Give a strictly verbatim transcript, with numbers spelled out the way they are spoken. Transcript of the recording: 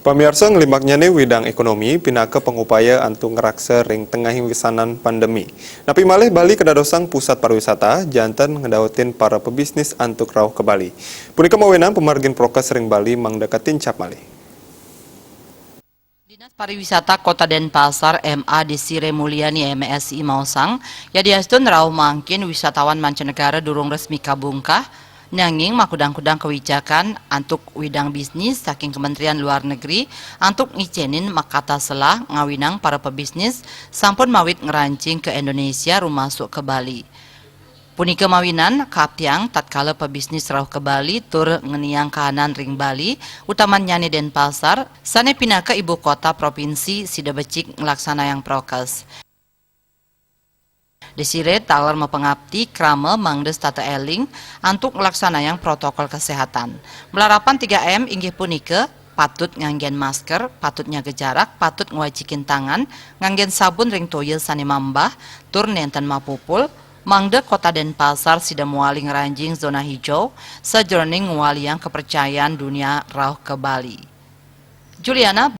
Pamiarsa, ngelimbaknya nih widang ekonomi pinaka pangupaya antuk ngraksa ring tengahing wisanan pandemi. Napi malih Bali kadadosang pusat pariwisata, janten ngedautin para pebisnis antuk rauh ka Bali. Punika mawinan pamargin prokes ring Bali mangda katincap malih. Dinas Pariwisata Kota Denpasar, M A Desire Mulyani, M Si, maosang, yadiastun rauh mangkin wisatawan mancanegara durung resmi kabungkah, nanging makudang-kudang kawijakan antuk widang bisnis saking Kementerian Luar Negeri antuk ngicenin makata selah ngawinang para pebisnis sampun mawit ngranjing ka Indonesia rumasuk ka Bali. Punika mawinan kaptiang tatkala pebisnis rauh ka Bali tur ngeniang kahanan ring Bali, utamannyané Denpasar, sané pinaka ibu kota provinsi, sida becik nglaksanayang prokes. Desire taler mapangapti krama mangda setata éling antuk nglaksanayang protokol kesehatan. Malarapan tiga M inggih punika patut nganggén masker, patut nyaga jarak, patut ngwajikin tangan, nganggén sabun ring toya sané mambah, tur nénten mapupul, mangda Kota Denpasar sida mawali ngranjing zona hijau, sajeroning ngwaliang kapercayan dunia rauh ka Bali. Juliana